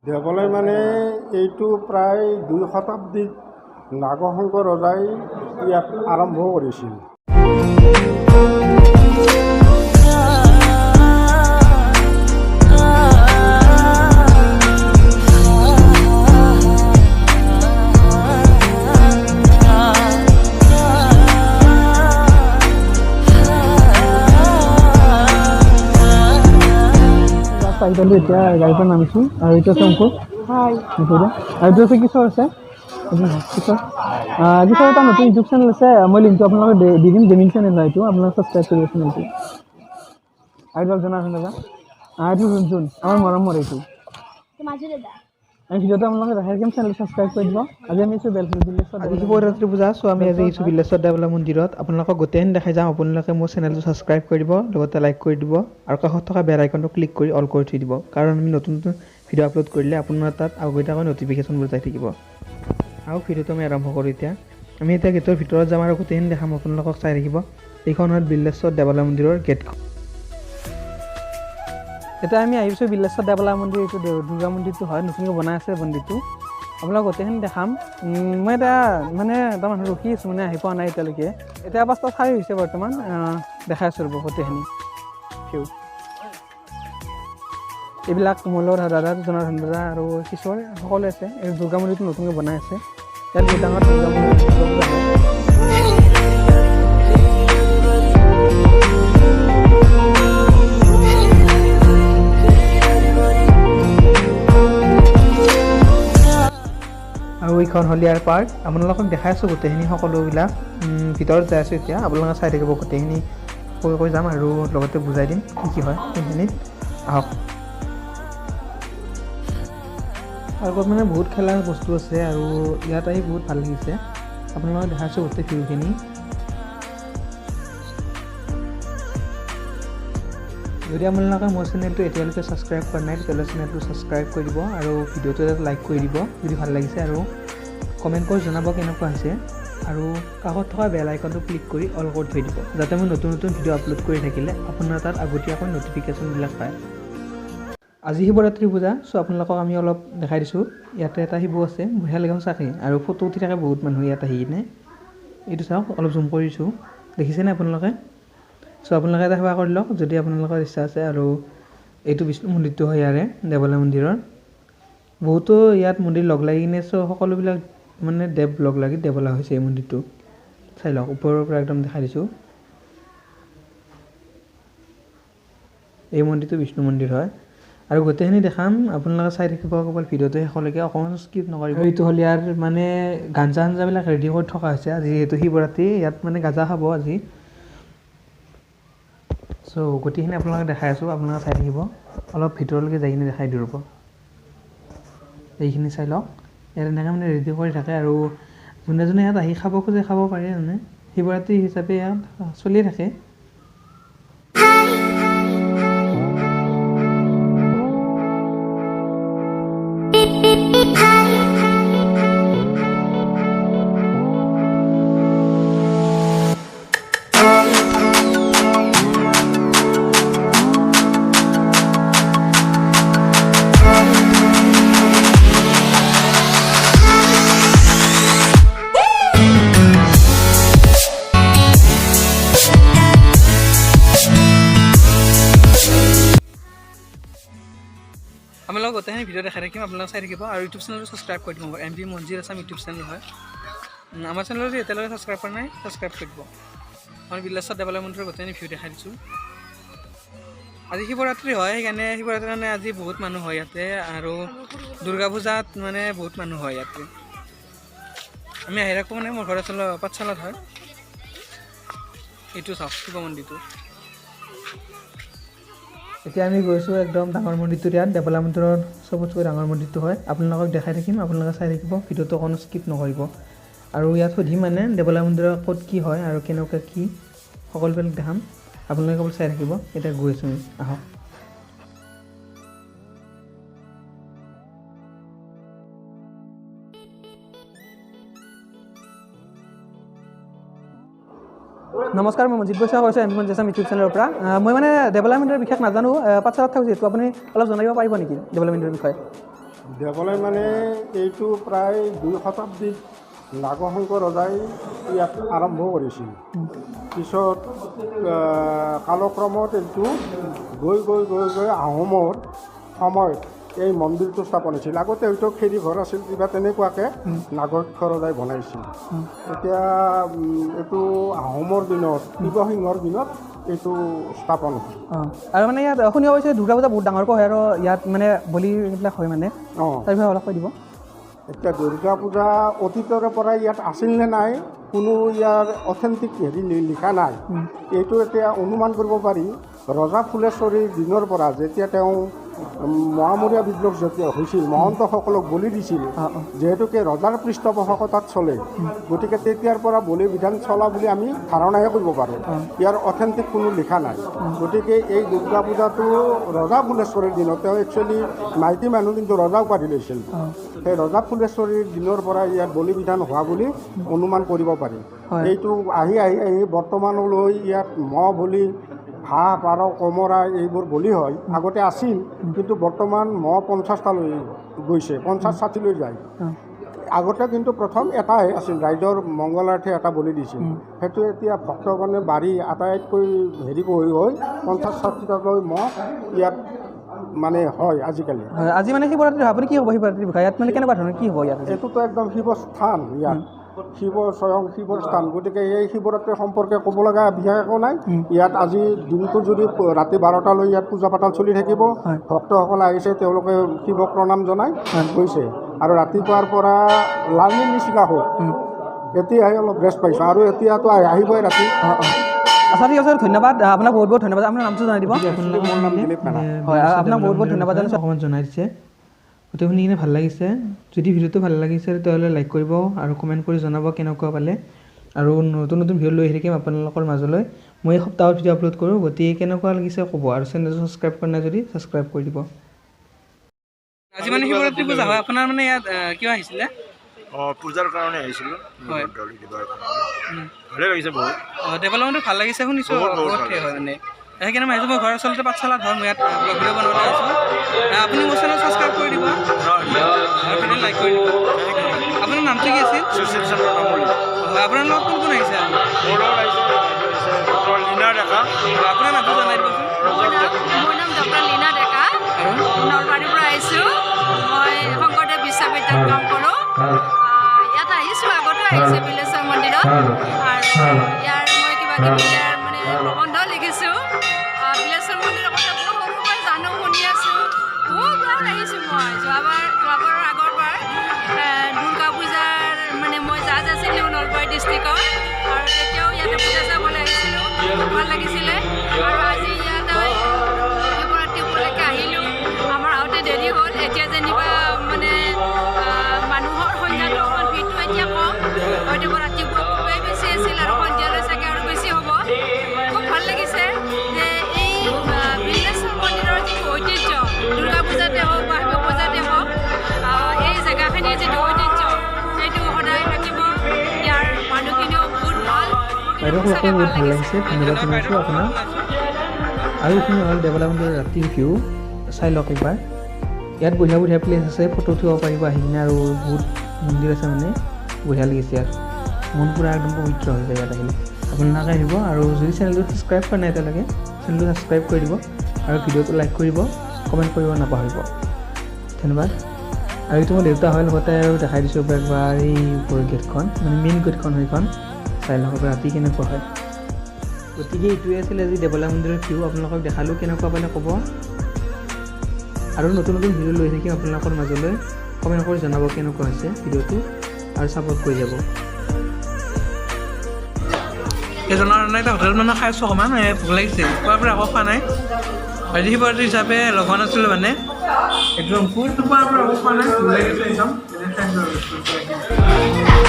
দেৱালয় মানে এইটো প্ৰায় 2 শতাব্দীত নাগশংকৰ ৰজাই ইয়াত আৰম্ভ কৰিছিল। আহি পালোঁ, এতিয়া গাড়ীৰ পৰা নামিছোঁ। আৰু এইটো আছে অংকুৰ, আৰু এইটো আছে কিশোৰ আছে, কিশোৰ কিশোৰ এটা নতুন ইউটিউব চেনেল আছে, মই লিংকটো আপোনালোকক দি দিম। গেমিং চেনেল হয় এইটো, আপোনালোকে ছাবস্ক্ৰাইব কৰিব চেনেলটো। আৰু এইটো জনাৰ্দন দাদা, এইটো জোন আমাৰ মৰমৰ এইটো। আমি ভিডিঅ'টো আপোনালোকে দেখাই থাকিম, চেনেলটো ছাবস্ক্ৰাইব কৰি দিব। আজি আমি আছোঁ বিল্লেশ্বৰ। আজি শিৱৰাত্ৰি পূজা, চ' আমি আজি আহিছোঁ বিল্লেশ্বৰ দেৱালয় মন্দিৰত। আপোনালোকক গোটেইখিনি দেখাই যাম। আপোনালোকে মোৰ চেনেলটো ছাবস্ক্ৰাইব কৰি দিব, লগতে লাইক কৰি দিব আৰু কাষত থকা বেল আইকনটো ক্লিক কৰি অল কৰি থৈ দিব, কাৰণ আমি নতুন নতুন ভিডিঅ' আপলোড কৰিলে আপোনাৰ তাত আগতীয়াকৈ ন'টিফিকেশ্যনবোৰ যাই থাকিব। আৰু ভিডিঅ'টো আমি আৰম্ভ কৰোঁ। এতিয়া আমি এতিয়া গেটৰ ভিতৰত যাম আৰু গোটেইখিনি দেখাম, আপোনালোকক চাই থাকিব। এইখন হ'ল বিল্লেশ্বৰ দেৱালয় মন্দিৰৰ গেটখন। এতিয়া আমি আহিছোঁ বিল্লেশ্বৰ দেৱালয় মন্দিৰ। এইটো দুৰ্গা মন্দিৰটো হয়, নতুনকৈ বনাই আছে মন্দিৰটো। আপোনালোক গোটেইখিনি দেখাম। মই এতিয়া মানে এটা মানুহ ৰখি আছোঁ, মানে আহি পোৱা নাই এতিয়ালৈকে। এতিয়া 5:04 হৈছে বৰ্তমান। দেখাই আছোঁ ৰ'ব গোটেইখিনি ভিউ। এইবিলাক মোৰ লগত দাদা, জনাৰ্দন দাদা আৰু কিশোৰ সকলোৱে আছে। এই দুৰ্গা মন্দিৰটো নতুনকৈ বনাই আছে। ইয়াত বহুত ডাঙৰ দুৰ্গা মন্দিৰ দুৰ্গা পূজা হয়। আৰু এইখন হ'ল ইয়াৰ পাৰ্ক। আপোনালোকক দেখাই আছোঁ গোটেইখিনি সকলোবিলাক। ভিতৰত যাই আছোঁ এতিয়া, আপোনালোকে চাই থাকিব। গোটেইখিনি কৈ কৈ যাম আৰু লগতে বুজাই দিম কি কি হয় সেইখিনিত। আহক। পাৰ্কত মানে বহুত খেলাৰ বস্তু আছে আৰু ইয়াত আহি বহুত ভাল লাগিছে। আপোনালোকক দেখাইছোঁ গোটেই ভিউখিনি। যদি আপোনালোকে মোৰ চেনেলটো এতিয়ালৈকে ছাবস্ক্ৰাইব কৰা নাই, তেতিয়াহ'লে চেনেলটো ছাবস্ক্ৰাইব কৰি দিব আৰু ভিডিঅ'টো এটা লাইক কৰি দিব যদি ভাল লাগিছে, আৰু কমেণ্ট কৰি জনাব কেনেকুৱা হৈছে। আৰু কাষত থকা বেল আইকনটো ক্লিক কৰি অল কৰি থৈ দিব, যাতে মই নতুন নতুন ভিডিঅ' আপলোড কৰি থাকিলে আপোনাৰ তাত আগতীয়াকৈ ন'টিফিকেশ্যনবিলাক পায়। আজি শিৱৰাত্ৰি পূজা, চ' আপোনালোকক আমি অলপ দেখাই দিছোঁ। ইয়াতে এটা শিৱ আছে, বঢ়িয়া লাগে সঁচাকৈ। আৰু ফটো উঠি থাকে বহুত মানুহ ইয়াত আহি কিনে। এইটো চাওক, অলপ জুম কৰি দিছোঁ, দেখিছেনে আপোনালোকে? চ' আপোনালোকে এটা সেৱা কৰি লওক যদি আপোনালোকৰ ইচ্ছা আছে। আৰু এইটো বিষ্ণু মন্দিৰটো হয় ইয়াৰে দেৱালয় মন্দিৰৰ। বহুতো ইয়াত মন্দিৰ লগ লাগি কিনে, চ' সকলোবিলাক মানে দেৱ লগ লাগি দেৱালয় হৈছে এই মন্দিৰটো। চাই লওক, ওপৰৰ পৰা একদম দেখাই দিছোঁ। এই মন্দিৰটো বিষ্ণু মন্দিৰ হয়। আৰু গোটেইখিনি দেখাম, আপোনালোকে চাই থাকিব কেৱল ভিডিঅ'টো শেষলৈকে, অকণমান স্কিপ নকৰিব। এইটো হ'ল ইয়াৰ মানে গাঞ্জা আঞ্জাবিলাক ৰেডি কৰি থকা হৈছে। আজি যিহেতু শিৱৰাত্ৰি, ইয়াত মানে গাজা খাব আজি। চ' গোটেইখিনি আপোনালোকে দেখাই আছোঁ, আপোনালোকে চাই থাকিব। অলপ ভিতৰলৈকে যাই কিনে দেখাই দিওঁ ৰ'ব। এইখিনি চাই লওক, ইয়াত এনেকৈ মানে ৰেডি কৰি থাকে। আৰু যোনে যোনে ইয়াত আহি খাব খোজে খাব পাৰে, মানে শিৱৰাত্ৰি হিচাপে ইয়াত চলিয়ে থাকে। আপোনালোকক গোটেইখিনি ভিডিঅ' দেখাই থাকিম, আপোনালোকে চাই থাকিব। আৰু ইউটিউব চেনেলটো ছাবস্ক্ৰাইব কৰি দিব, M B Manjir Assam YouTube channel হয়। আমাৰ চেনেলটো যদি এতিয়ালৈকে ছাবস্ক্ৰাইব কৰা নাই, ছাবস্ক্ৰাইব কৰি দিব। আমাৰ বিল্লেশ্বৰ দেৱালয় মন্দিৰৰ গোটেইখিনি ভিউ দেখাই দিছোঁ। আজি শিৱৰাত্ৰি হয়, সেইকাৰণে শিৱৰাত্ৰিৰ কাৰণে আজি বহুত মানুহ হয় ইয়াতে। আৰু দুৰ্গা পূজাত মানে বহুত মানুহ হয় ইয়াতে। আমি আহি থাকোঁ, মানে মোৰ ঘৰ আচলতে পাঠশালাত হয়। এইটো চাওক শিৱ মন্দিৰটো। এতিয়া আমি গৈছোঁ একদম ডাঙৰ মন্দিৰটোত। ইয়াত দেৱালয় মন্দিৰৰ চবতকৈ ডাঙৰ মন্দিৰটো হয়। আপোনালোকক দেখাই থাকিম, আপোনালোকে চাই থাকিব, ভিডিঅ'টো অকণো স্কিপ নকৰিব। আৰু ইয়াত সুধিম মানে দেৱালয় মন্দিৰৰ ক'ত কি হয় আৰু কেনেকুৱা কি, সকলোবিলাক দেখাম, আপোনালোকে কেৱল চাই থাকিব। এতিয়া গৈ আছোঁ আমি, আহক। নমস্কাৰ, মই মঞ্জিত বৈশ্য কৈছোঁ M P Manjit Assam YouTube চেনেলৰ পৰা। মই মানে ডেভেলপমেণ্টৰ বিশেষ নাজানো, পাঠশালাত থাকোঁ যিহেতু, আপুনি অলপ জনাব পাৰিব নেকি ডেভেলপমেণ্টৰ বিষয়ে? দেৱালয় মানে এইটো প্ৰায় 2 শতাব্দীত নাগশংকৰ ৰজাই ইয়াত আৰম্ভ কৰিছিল। পিছত কালক্ৰমত এইটো গৈ গৈ গৈ গৈ আহোমৰ সময়ত এই মন্দিৰটো স্থাপন হৈছিল। আগতে হয়তো খেৰী ঘৰ আছিল, কিবা তেনেকুৱাকৈ নাগক্ষ ৰজাই বনাইছিল। এতিয়া এইটো আহোমৰ দিনত, শিৱসিংহৰ দিনত এইটো স্থাপন হ'ল। আৰু মানে ইয়াত শুনিব পাইছোঁ দুৰ্গা পূজা বহুত ডাঙৰকৈ হয় আৰু ইয়াত মানে বলিবিলাক হয় মানে। তাৰ বিষয়ে অলপ কৈ দিব। এতিয়া দুৰ্গা পূজা অতীতৰে পৰাই ইয়াত আছিল নে নাই, কোনো ইয়াৰ অথেণ্টিক হেৰি লিখা নাই। এইটো এতিয়া অনুমান কৰিব পাৰি, ৰজা ফুলেশ্বৰীৰ দিনৰ পৰা, যেতিয়া তেওঁ মোৱামৰীয়া বিদ্ৰোহ যেতিয়া হৈছিল, মহন্তসকলক বলি দিছিল, অঁ অঁ যিহেতুকে ৰজাৰ পৃষ্ঠপোষকতাত চলে, গতিকে তেতিয়াৰ পৰা বলি বিধান চলা বুলি আমি ধাৰণাহে কৰিব পাৰোঁ। ইয়াৰ অথেণ্টিক কোনো লিখা নাই। গতিকে এই দুৰ্গা পূজাটো ৰজা ফুলেশ্বৰীৰ দিনত, তেওঁ একচুৱেলি মাইকী মানুহ, কিন্তু ৰজা উপাধি লৈছিল, সেই ৰজা ফুলেশ্বৰীৰ দিনৰ পৰা ইয়াত বলি বিধান হোৱা বুলি অনুমান কৰিব পাৰি। এইটো আহি আহি আহি বৰ্তমানলৈ ইয়াত ম'হ বলি, হাঁহ, পাৰ, কমৰা এইবোৰ বলি হয়। আগতে আছিল, কিন্তু বৰ্তমান ম'হ 50টালৈ গৈছে, 50-60লৈ যায়। আগতে কিন্তু প্ৰথম এটাহে আছিল, ৰাইজৰ মংগলাৰ্থে এটা বলি দিছিল। সেইটো এতিয়া ভক্তগণে বাঢ়ি আটাইতকৈ হেৰি হৈ হৈ 50-60টালৈ ম'হ ইয়াত মানে হয় আজিকালি। হয়, আজি মানে শিৱৰাত্ৰি হয়। আপুনি কি ক'ব শিৱৰাত্ৰিৰ বিষয়ে? ইয়াত মানে কেনেকুৱা ধৰণৰ কি হ'ব ইয়াত আজি? এইটোতো একদম শিৱস্থান ইয়াত, শিৱ স্বয়ং শিৱৰ স্থান। গতিকে এই শিৱৰাত্ৰি সম্পৰ্কে ক'ব লগা বিশেষ একো নাই। ইয়াত আজি দিনটো যদি ৰাতি 12টালৈ ইয়াত পূজা পাতল চলি থাকিব। ভক্তসকল আহিছে, তেওঁলোকে শিৱক প্ৰণাম জনাই গৈছে আৰু ৰাতিপুৱাৰ পৰা লাৰ্ণিং নিচিনা হ'ল। এতিয়াহে অলপ ৰেষ্ট পাইছোঁ আৰু এতিয়াতো আহিবই ৰাতি। অঁ অঁ আচ্ছা, ঠিক আছে, ধন্যবাদ আপোনাক, বহুত বহুত ধন্যবাদ। আপোনাৰ নামটো জনাই দিব। মোৰ নাম দিলীপ মেনা। হয়, আপোনাক বহুত বহুত ধন্যবাদ জনাইছোঁ। অকণমান জনাই দিছে, গোটেই শুনি কিনে ভাল লাগিছে। যদি ভিডিঅ'টো ভাল লাগিছে, তেতিয়াহ'লে লাইক কৰিব আৰু কমেণ্ট কৰি জনাব কেনেকুৱা পালে। আৰু নতুন নতুন ভিডিঅ' লৈ আহি থাকিম আপোনালোকৰ মাজলৈ। মই এই সপ্তাহত ভিডিঅ' আপলোড কৰোঁ, গতিকে কেনেকুৱা লাগিছে ক'ব আৰু চেনেলটো ছাবস্ক্ৰাইব কৰা নাই যদি ছাবস্ক্ৰাইব কৰি দিব। আজি মানে শিৱৰাত্ৰি পূজা হয়, আপোনাৰ মানে ইয়াত কিয় আহিছিলে? অঁ, পূজাৰ কাৰণে আহিছিলোঁ। বলি দিবৰ কাৰণে। ভালে লাগিছে বহুত। অঁ, ডেভেলপমেণ্টটো ভাল লাগিছে শুনিছোঁ। বহুত, বহুত বহুত ভাল। হয়, মানে সেইকাৰণে মই আহিছোঁ। মই ঘৰ আচলতে পাঠশালাত হয়। মই ইয়াত ব্লগ ভিডিঅ' বনাবলৈ আহিছোঁ। আপুনি মোৰ চেনেল ছাবস্ক্ৰাইব কৰি দিব আৰু ভিডিঅ' লাইক কৰি দিব। আপোনাৰ নামটো কি আছিল? সুশীল চন্দ্ৰ তামুলী। হয়, আপোনাৰ লগত কোন কোন আহিছে? মোৰ লগত আহিছে বাইদেউ আহিছে, ডক্টৰ লীনা ডেকা। হয়, আপোনাৰ নামটো জনাই দিবচোন। মোৰ নাম ডক্টৰ লীনা ডেকা। আৰু? নলবাৰীৰ পৰা আহিছোঁ। মই শংকৰদেৱ বিশ্ববিদ্যালয়ত কাম কৰোঁ। ইয়াত আহিছোঁ, আগতো আহিছোঁ বিলেশ্বৰ মন্দিৰত আৰু ইয়াৰ মই কিবা কিবি ইয়াৰ মানে প্ৰবন্ধ লিখিছোঁ। বিলেশ্বৰ মন্দিৰৰ কথা বহুত সৰুৰ পৰাই জানো, শুনি আছোঁ। বহুতবাৰ আহিছোঁ মই। যোৱাবাৰ, যোৱাবাৰৰ আগৰবাৰ দুৰ্গা পূজাৰ মানে মই জাজ আছিলোঁ নলবাৰী ডিষ্ট্ৰিক্টৰ আৰু তেতিয়াও ইয়াতে পূজা চাবলৈ আহিছিলোঁ, খুব ভাল লাগিছিলে। আৰু আজি ইয়াত শিৱৰাত্ৰি উপলক্ষে আহিলোঁ। আমাৰ আহোঁতে দেৰি হ'ল। এতিয়া যেনিবা মানে মানুহৰ সংখ্যাটো অকণমান, ভিৰটো এতিয়া কম। হয়তো ৰাতিপুৱা খুবেই বেছি আছিল আৰু সন্ধিয়ালৈ চাগে আৰু বেছি হ'ব। খুব ভাল লাগিছে যে এই বিল্লেশ্বৰ মন্দিৰৰ যিটো ঐতিহ্য, দুৰ্গা পূজাতে হওক বা শিৱ পূজাতে হওক, এই জেগাখিনিৰ যিটো ঐতিহ্য সেইটো সদায় থাকিব। ইয়াৰ মানুহখিনিও বহুত ভাল। মোৰ কিন্তু বাইদেউক লগ সঁচাকৈ কৰি বহুত ভাল ভাল লাগিছে। লাগিছে। ধন্যবাদ জনাইছোঁ আপোনাক। আৰু এইখিনি হ'ল দেৱলা মন্দিৰৰ ৰাতিৰ ভিউ, চাই লওক একবাৰ। ইয়াত বঢ়িয়া বঢ়িয়া প্লেচ আছে, ফটো উঠিব পাৰিব আহি কিনে। আৰু বহুত মন্দিৰ আছে, মানে বঢ়িয়া লাগিছে ইয়াত। মন পূৰা একদম পবিত্ৰ হৈ যায় ইয়াত আহিলে। আপোনালোকে আহিব আৰু যদি চেনেলটো ছাবস্ক্ৰাইব কৰা নাই এতিয়ালৈকে, চেনেলটো ছাবস্ক্ৰাইব কৰি দিব আৰু ভিডিঅ'টো লাইক কৰিব, কমেণ্ট কৰিব নাপাহৰিব। ধন্যবাদ। আৰু এইটো মোৰ দেউতা হয়। লগতে আৰু দেখাই দিছোঁ একবাৰ এই ওপৰৰ গেটখন, মানে মেইন গেটখন সেইখন। চাই লওক ৰাতি কেনেকুৱা হয়। গতিকে এইটোৱে আছিল আজি দেৱলা মন্দিৰৰ ভিউ, আপোনালোকক দেখালোঁ। কেনেকুৱা পালে ক'ব আৰু নতুন নতুন ভিডিঅ' লৈ থাকিম আপোনালোকৰ মাজলৈ। কমেণ্ট কৰি জনাব কেনেকুৱা হৈছে ভিডিঅ'টো আৰু ছাপোৰ্ট কৰি যাব। এজনৰ মানে এটা হোটেলত মানে খাইছোঁ অকণমান, ভোক লাগিছে, খোৱাৰ পৰা একো খোৱা নাই। আজি শিৱৰাত্ৰি হিচাপে লগ হোৱা নাছিলোঁ, মানে একদম খোৱাৰ পৰা একো খোৱা নাই, ভোক লাগিছে একদম। এতিয়া খাইছোঁ আৰু।